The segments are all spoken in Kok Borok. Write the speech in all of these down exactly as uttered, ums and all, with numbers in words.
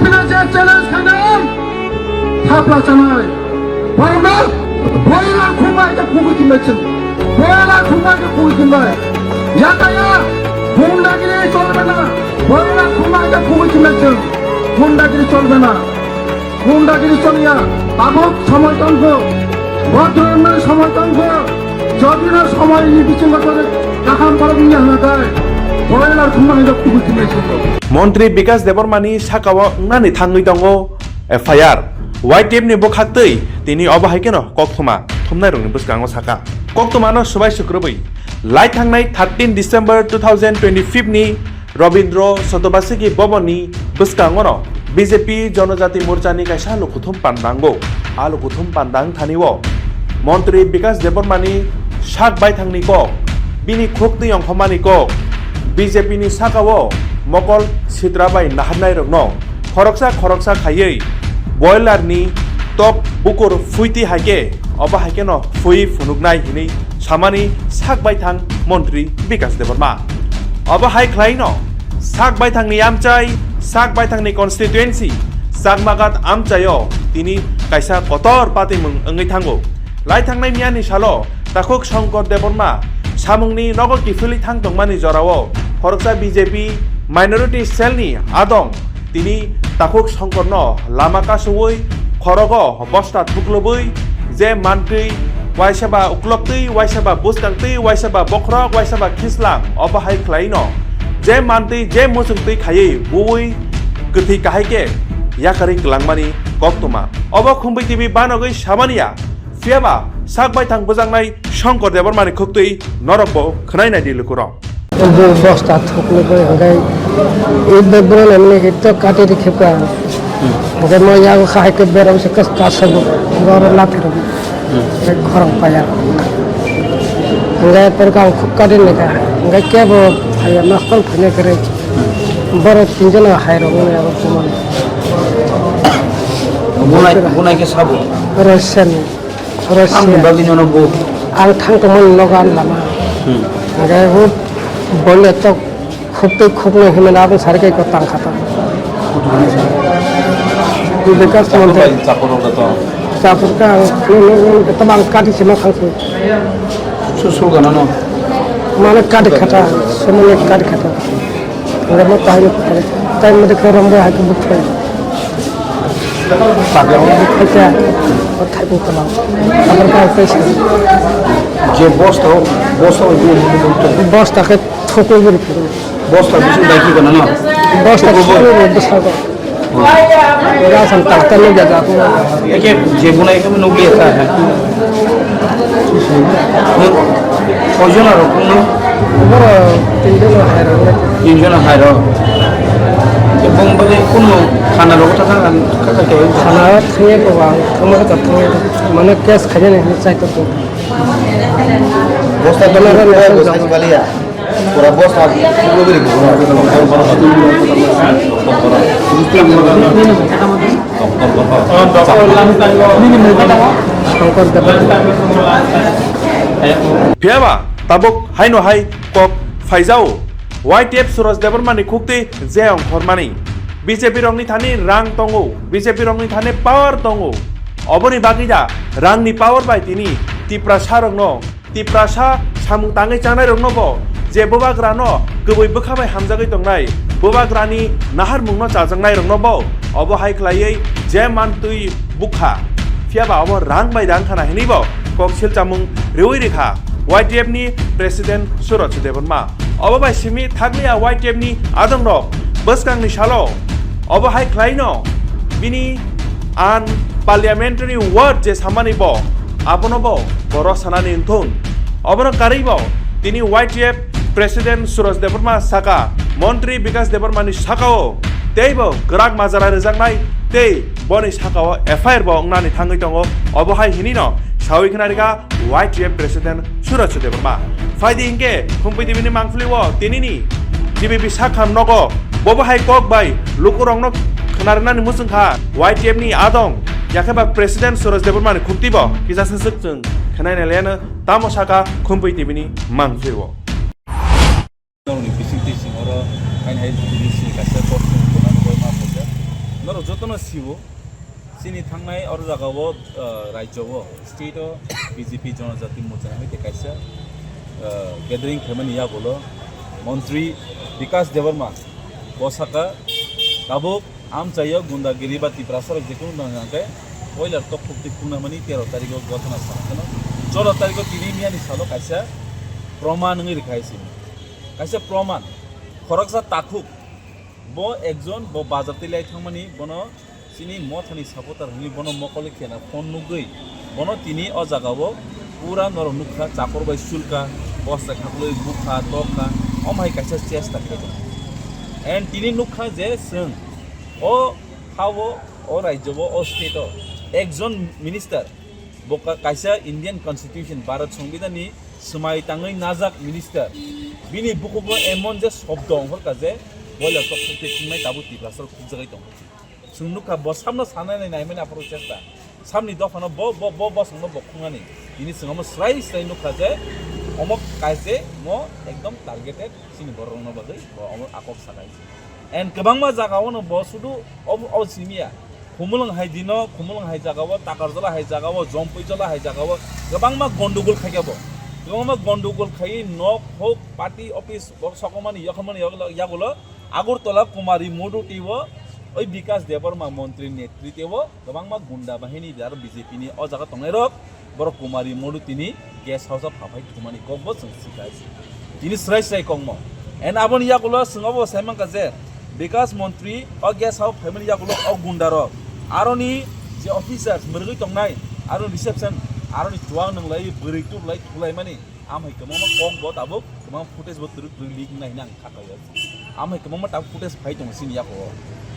Bini je challenge khainai, thapla chanai. Borokno boiler khumbai khe khugui khinbai chwng. Boiler khumbai khe khugui khinbai. Yataya, gundagiri cholbe na. Boiler khumbai khe khugui khinbai chwng. Gundagiri cholbe na. Gundagiri choliya, tabuk somoi tongkho, bhadroni somoi tongkho, jodino somoini bisingo tongkho, kaham borok wngya hwnkhe, boiler khumna hwnkhe kubui khumnai songkho. Montri Bikas Debbarmani sakao wngnani thangwi tongo F I R. Y T F ni bwkhaktwi tini obo hai kheno koktwma thumnairokni bwskango saka. Koktwmano swbai swkrwbwi lai thangnai thirteen December two thousand twenty-five ni Robindro Sotobasiki Bhavanni bwskangono B J P Jonojati Morchani kaisa lukuthum pandango. A lukuthum pandang thanio Montri Bikas Debbarmani sak baithangni kok, bini khuktwi ongkhormani kok, B J P ni sakao mokol sitra bai naharnairokno khoroksa khoroksa khaiwi boiler ni tok bukur phuiti hai khe obo hai kheno phui phunuknai hinwi samani sak baithang Montri Bikas Debbarma. Obo hai khlaino sak baithangni amchai, sak baithangni constituency, Chakmagat amchaio tini kaisa kotor patimung wngwi thango. Lai thangnai miyani salo takhuk Shankar Debbarma samungni nogo kiphilwi thang tongmani jorao khoroksa B J P minority cell ni adong tini takhuk Songkorno lama kasowi khorogo bosta thuklubwi je mantwi waisa ba ukloktwi, waisa ba bwskangtwi, waisa ba bokhorok, waisa ba khislang obo hai khlaino je mantwi je muchungtwi khaiwi buwi kwthwi kahai khe yakarwi kwlangmani koktwma. Obo Khumpui T V banogwi samaniya, phiyaba sak baithang bwjaknai Songkor Debbarmani khuktwi norokbo khwnai naidi lukurok. Bo bosta thuknwi bai hwnkhe, id bai borok naimani hit to kati ri khipka. Hwnkhe mo yago khai khe berok se kas kasago, boro laphiro. Hwnkhe khorang paya. Hwnkhe porka ang khuk kati ni kha. Hwnkhe kebo phaiya master phane kre. Boro tinjon hai rok wngya bo kumani. Bunai, bunai khe sabo? Rosen. Rosia. Ang bagwi nono bo. Ang thang tongmani nogo ani lama. Hmm. Hwnkhe bo bole tok khuk tei khuk nai hinmani aboni sari kai ko tang kha ta. Bini kaisa chapur bai, chapur rok to. Chapur ka ang, ang, ang, ang, ang kati sima thang su. Su, su gana no. Mane kati khata, sumane kati khata. Hwnkhe mo tai, tai mo de khe rombo hai khe bukhai. Bukhai khe, o thaibo kwlao. Aboni khe ang tei sa. Je bosta o, bosta o, bosta khe thokwi bini phuru. Bosta bising dai khe gana no? Bosta thokwi bini bwskango. Ega san takta nukya jago. Eke je bunai khe nukliya ta hai. Koijon aro kuno? Boro tinjon hai rok. Tinjon hai rok. Bong bali kuno khana rok ta kha kha khe. Khana thangya ko bang, thangma kha thangya. Mane case khaina ni chai to. Bosta to baliya. Pura bosta, pura beri. Phiyaba tabuk haino hai kok phaijao, Y T F Suraj Debbarmani khukti je ongkhormani. B J P rokni thani rang tongo, B J P rokni thani power tongo. Oboni bagwi da rangni power bai tini Tiprasa rokno Tiprasa samung tangwi chanairokno bo, je bubagrano kwbwi bwkha bai hamjagwi tongnai, bubagrani naharmungno chajaknairokno bo obo hai khlaiwi je mantwi bukha. Phiyaba obo rang bai rang khana hinwi bo kok silchamung riwi rikha Y T F ni President Suraj Debbarma. Obo bai simi thakliya Y T F ni adongrok bwskangni salo obo hai khlaino bini unparliamentary word je samani bo abono bo boro sanani wngthun. Obono karwi bo tini Y T F President Suraj Debbarma saka, Montri Bikas Debbarma ni sakao teibo kwrak majra rijaknai tei boni sakao F I R bo wngnani thangwi tongo. Obo hai hinino sawi khna rikha Y T F President Suraj Debbarma. Phaidi hinkhe Khumpui T V ni mangpili o tinini G B P sakham nogo bobo hai kok bai lukurokno khna rwnani muchung kha Y T F ni adong, yakhe ba President Suraj Debbarma ni khukti bo kisa saswk chwng khwnai nai laiano tamo sakha Khumpui T V ni mangpili o. Norokni bising twi sing oro haino hai bising kaisa kok chwng tongna nugwi ma phaikha. No Jotono sibo, chini thangnai oro jagao, ah, rajyo o, state o B J P Jonojati Morcha ni hai tei kaisa, ah, gathering khaimani yagulo Montri Bikas Debbarma bo saka, tabuk amchaio gundagiri ba Tiprasa rok jekhunu tong hwnkhe boiler tok khuk twi khuknamani tero tarikh o gothana sana kheno, choudo tarikh o tini miyani salo kaisa proman wngwi rwkha hai se. Kaisa proman, khoroksa takhuk, bo ekjon, bo bazar twi lai thangmani, bono chini mothani supporter hwnwi bono mokol khe na phone nugwi, bono tini o jagao pura norok nukha, chakor bai sulka, bosta khaklwi bukha, tokha, omo hai kaisa chesta khlai tongo. And tini nukha je chwng o hao, o rajyo o, o state o ekjon minister, bo ka-, kaisa Indian Constitution, Bharat Songbidan ni swmai tangwi najak minister, bini bukhugo emon je shobdo ongkhorkha je boiler tok khuk twi khungnai tabuk Tiprasa rok khukjagwi tongkha. Chwng nukha bo samno sanani naimani aphuru chesta. Samni dophano bo, bo, bo bosongno bo khungnani. Tini chwng omo srai srai nukha je omo kaise mo ekdom targeted chini borok rokno bagwi bo omo akok sakai. And kwbangma jagao no bo sudu obo, obo simi ya. Khumulwng hai dino, Khumulwng hai jagao, Takarjola hai jagao, Jompuijola hai jagao kwbangma gondogol khaikha bo. Kwbangma gondogol khaiwi nok hok, party office, borok sokomani, yokomani yagulo, yagulo Agartala Kumari Moduti o, oi Bikas Debbarma montri netrite o kwbangma gunda bahini aro B J P ni o jaga tongnai rok, borok Kumari Moduti ni guest house o phaphai thumani kok bo chwng sikha. Tini srai srai kokmo. And aboni yagulo chwng obo sai mankha je Bikas montri o guest house phaimani yagulo o gunda rok, aroni je officers mwrwgwi tongnai, aro reception, aroni chuwang nwnglai, bwrwi tuklai, thulaimani. Am hai kwbangma kok bo tabuk, kwbangma footage bo twrwk twrwk leak wngnai hwnwi ang kha kaiyo. Am hai kwbangma tabuk footage phai tongo chini yago.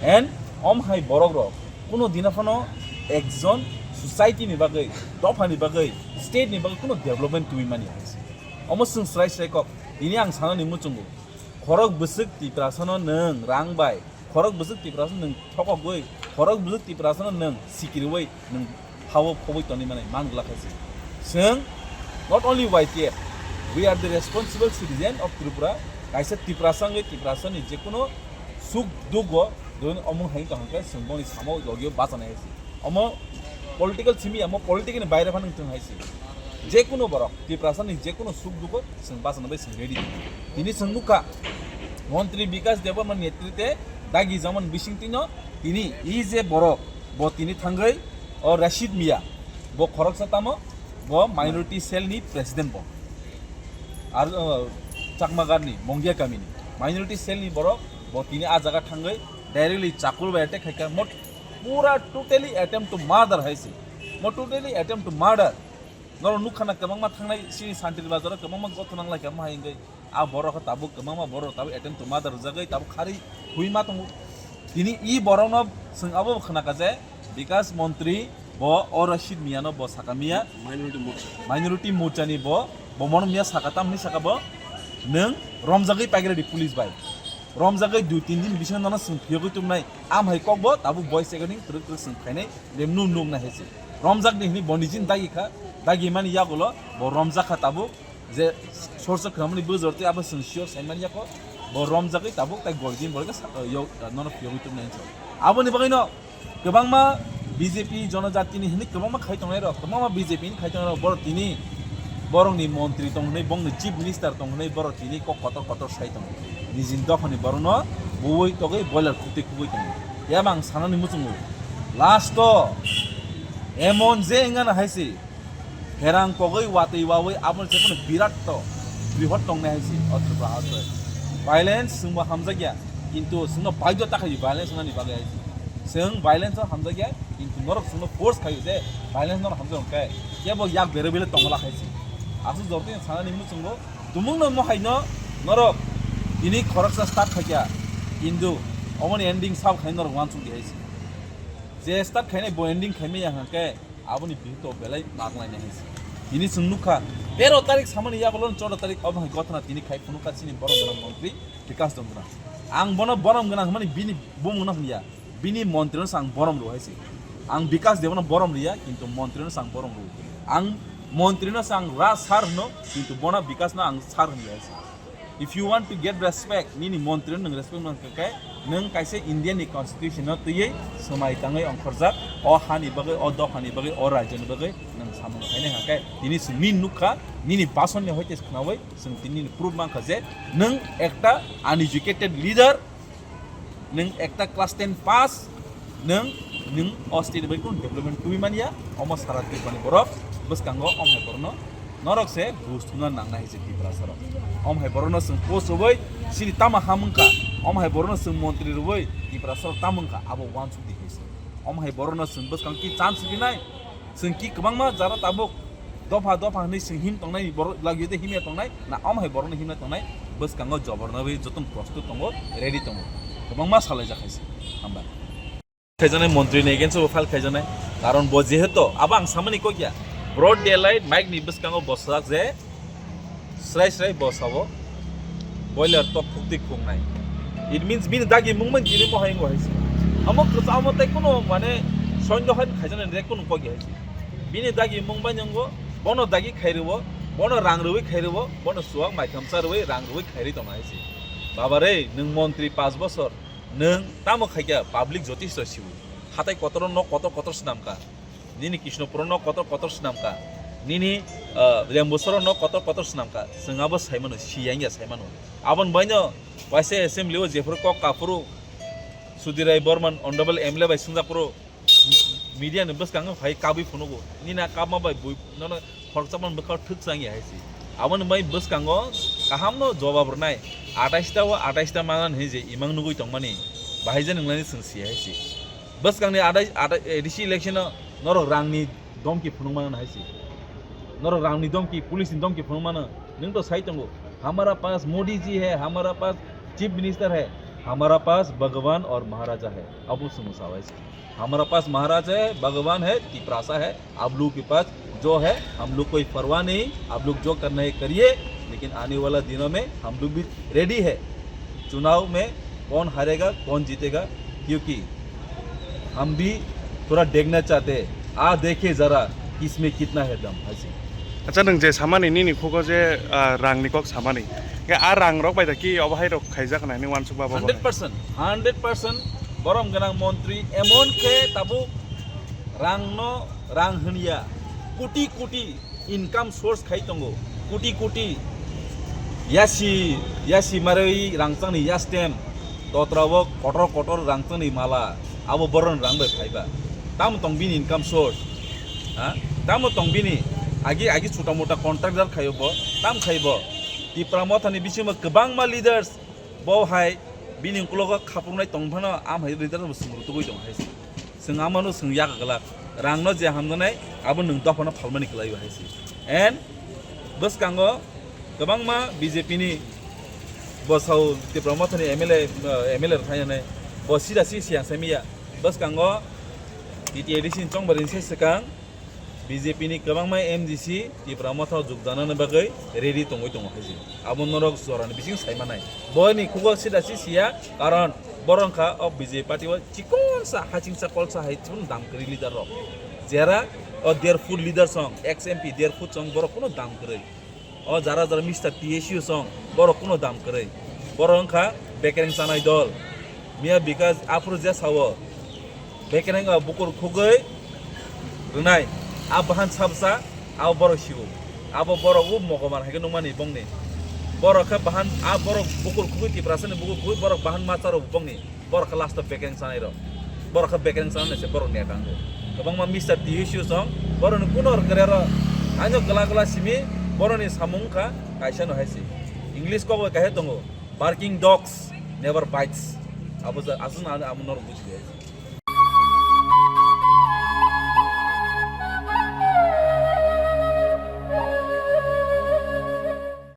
And om hai borok rok kuno dina phano ekjon society ni bagwi, dopha ni bagwi, state ni bagwi kuno development twi mani hai se. Omo chwng srai srai kok. Tini ang sanani muchungo. Khorok bwswk Tiprasano nwng rang bai, khorok bwswk Tiprasano nwng thokogwi, khorok bwswk Tiprasano nwng sikiriwi nwng hao phobwi tonwi mani man glak hai se. Chwng not only Y T F, we are the responsible citizen of Tripura. Kaisa Tiprasa wngwi Tiprasani jekunu suk dugo, omo hai tong hwnkhe chwng boni samo logio bachanai hai se. Omo political simi, omo political ni baire phano wngthung hai se. Jekunu borok, Tiprasa ni jekunu suk dugo chwng bachana bai chwng ready. Tini chwng nukha, Montri Bikas Debbarma netrite dagi jaman bising tino tini e je borok, bo tini thangwi o Rashid Mia, bo khoroksa tamo, bo minority cell ni president bo. Ar, uh, Chakmagarni, Mongia kamini minority cell ni borok, bo tini a jaga thangwi directly chakur bai attack khaikha. Mot pura totally attempt to murder hai se. Mo totally attempt to murder. Norok nukha na kwbangma thangnai chini Santir Bazar o kwbangma gothona wnglaikha mo hai wngwi. A borok khe tabuk kwbangma borok tabuk attempt to murder rwjagwi tabuk kharwi hui ma tongo. Tini e borokno chwng abo khnakha je Bikas Montri bo o Rashid Miano bo sakha miya Minority Morcha. Minority Morcha ni bo, bo mono miya sakha, tamni sakha bo nwng romjagwi paikha di police bai. Romjagwi dui tin din bisingo nono chwng phiyogwi tubunai. Am hai kok bo tabuk voice recording twrwk twrwk chwng khainai, je nuk nuk nai hai se. Romjak di hwnwi bo nijini dagi kha, dagi mani yagulo bo romjak kha tabuk, je sorsa khwnamani bujor tei abo chwng sure sai mani yako, bo romjagwi tabuk tai goi din borok sa-, yo, nono phiyogwi tubunai hinwi. Aboni bagwino kwbangma B J P Jonojatini hwnwi kwbangma khai tongnai rok, kwbangma B J P ni khai tongnai rok, borok tini borokni montri tong hwnwi, bongni chief minister tong hwnwi, borok tini kok kotor kotor sai tongo. Nijini dophani borokno buwi togwi boiler khukti khugwi tongo. Phiya ba ang sanani muchungo, last o emon je wngano hai se, herang kogwi watwi wawi aboni jephano birat to, brihot tongnai hai se o Tripura haste. Violence chwngbo hamjakya, kintu chwngno baidhyo ta khaio violence wngnani bagwi hai se. Chwng violence o hamjakya, kintu norok chwngno force khaio je violence norok hamjak hwnkhe kebo yak bere bele tongla khai se. Aswk jortini sanani muchungo tumungno mohai no norok tini khoroksa start khaikha, kintu omoni ending sabo khai norok uansuk di hai se. Je start khainai bo ending khaimaya hwnkhe aboni bihik to belai maglainai hai se. Tini chwng nukha tero tarik samani yagulo choudo tarik obo hai gothana tini khai phunukha chini borom gwnang montri Bikas Debbarma. Ang bono borom gwnang hwnmani bini bumungno hwnya. Bini montri no sang borom rw hai se. Ang Bikas Debbarma borom riya, kintu montri no sang borom rw. Ang montri no sang ra sir hwno, kintu bono Bikas no ang sir hwnya hai se. If you want to get respect, nini montri no nwng respect man khe, Nwng kaisa India ni constitution no twiwi swmai tangwi ongkhorjak, o hani bagwi, o dophani bagwi, o rajyoni bagwi nwng samung khainai hwnkhe tini chwng nini nukha, nini basonni hoite khnawi chwng tini nini proof mankha je nwng ekta uneducated leader, nwng ekta class ten pass, nwng, nwng o state ni bagwi kunu development twi manya, omo sara Tripura ni borok bwskango omo hai borokno norok se bus thumna nangnai hai se Tiprasa rok. Omo hai borokno chwng post rwui chini tamo ha mungkha, omo hai borokno chwng montri rwui Tiprasa rok tamo wngkha abo uansuk di hai se. Omo hai borokno chwng bwskang ki chance rinai, chwng ki kwbangma jara tabuk dopha dopha hwnwi chwng him tongnai borok lagio de himya tongnai na omo hai borokno himna tongnai bwskango joborno bai joto prostut tongo, ready tongo, kwbangma salaijak hai se. Hambai. Khaijaknai montri ni against o file khaijaknai. Karon bo jehetu abo ang samani kok ya. Broad daylight mic ni bwskango bo sajak je srai srai bo sabo boiler tok phukti khungnai. It means bini dagi mung man jini mo haingo haisi. Amo kwsa amo tai kuno mane soindo hai khaijaknai re kuno kok ya haisi. Bini dagi mung bai nyango, bono dagi khairiwo, bono rang rwi khairiwo, bono suwak maitham cha rwi rang rwi khairi tong haisi. Baba re, nwng montri panch bosor, nwng tamo khaikya public jotish rw siwo. Hatai kotor nok kotor kotor swnamkha. Nini Krishnapur nok kotor kotor swnamkha. Nini, ah, Rembusoro nok kotor kotor swnamkha. Chwng abo saimano, siyang ya saimano. Aboni baino waisa assembly o jephuru kok kaphuru Sudhir Rai Borman honorable M L A bai swngjakphuru media ni bwskango phai kabwi phunugo. Nini a kabma bai bui nono khoroksa man bwkha thwk chang ya hai si. Aboni bai bwskango kahamno jobab rwnai. Atais ta o atais ta mangan hinwi je imang nugwi tongmani. Bahai je nwnglani chwng si hai si. Bwskangni adai, adai, A D C election o norok rangni domki phunuk mano hai si. Norok rangni domki, police ni domki phunuk mano. Nwng to sai tongo. Hamara pass Modi ji hai, hamara pass Chief Minister hai, hamara pass Bhagwan aur Maharaja hai. Abo swngwi sa hai si. हमारा पास महाराज है, भगवान है, तिपरासा है, आप लोगों के पास जो है, हम लोग कोई परवाह नहीं, आप लोग जो करना है करिए, लेकिन आने वाला दिनों में हम लोग भी रेडी है। चुनाव में कौन हारेगा, कौन जीतेगा, क्योंकि हम भी थोड़ा देखना चाहते हैं। आ देखिए जरा, इसमें कितना है दम, ऐसे। Acha, nwng je samani nini khugo je, ah, rangni kok samani. Hwnkhe a rang rok bai da ki obo hai rok khaijak nai ni wansuk ba bo bo hai. Hundred percent, hundred percent borom gwnang montri emon khe tabuk rangno rang hwnya koti koti income source khai tongo, koti koti yasi yasi marwi rangchakni yastem totra o kotor kotor rangchakni mala abo boron rang bai phaiba tamo tong bini income source. Ha? Tamo tong bini agi agi chuta muta contractor khayo bo, tam khai bo. Tipra Mothani bisingo kwbangma leaders bo hai bini ukulogo khaproknai tong phano am hai leader bo swngru tubui tong hai se. Swng amano swng yak glak. Rangno je hamjaknai abo nwng dophano phalmani kwlai hai se. And bwskango kwbangma B J P ni bosao Tipra Mothani M L A, eh, M L A rok thainani bo sida si siyang sai miya. Bwskango T T A D C ni chongbarini se swkang B J P ni kwbangma M D C Tipra Motha o jukjanani bagwi ready tongwi tongo hai se. Abo norok jorani bising sai manai. Boini khugo sida si siya, karon borok wngkha o B J P party o chikonsa hachingsa kolsa hai chibun dam kwrwi leader rok. Jera o der foot leader song, ex M P der foot song borok kuno dam kwrwi. O jara jara Mister T S U song, borok kuno dam kwrwi. Borok wngkha bekereng chanai dol. Miya Bikas aphuru je sao, bekereng o bukur khugwi rwnai. A bahan sabsa, abo borok sio. Abo borok o mogoman hai khe nukmani bongni. Borok khe bahan, a borok bukur khugwi Tiprasani bukur khugwi borok bahan ma charo bongni. Borok khe last o bekereng chanai rok. Borok khe bekereng chanai se borok neta wngo. Kwbangma Mister T S U song, borok ni kuno rwkre ro. Aino gla gla simi, borok ni samung kha, kaisa no hai se. English kok bai kaisa tongo, "Barking dogs never bites." Abo ja, aswk na amo norok buji hai se.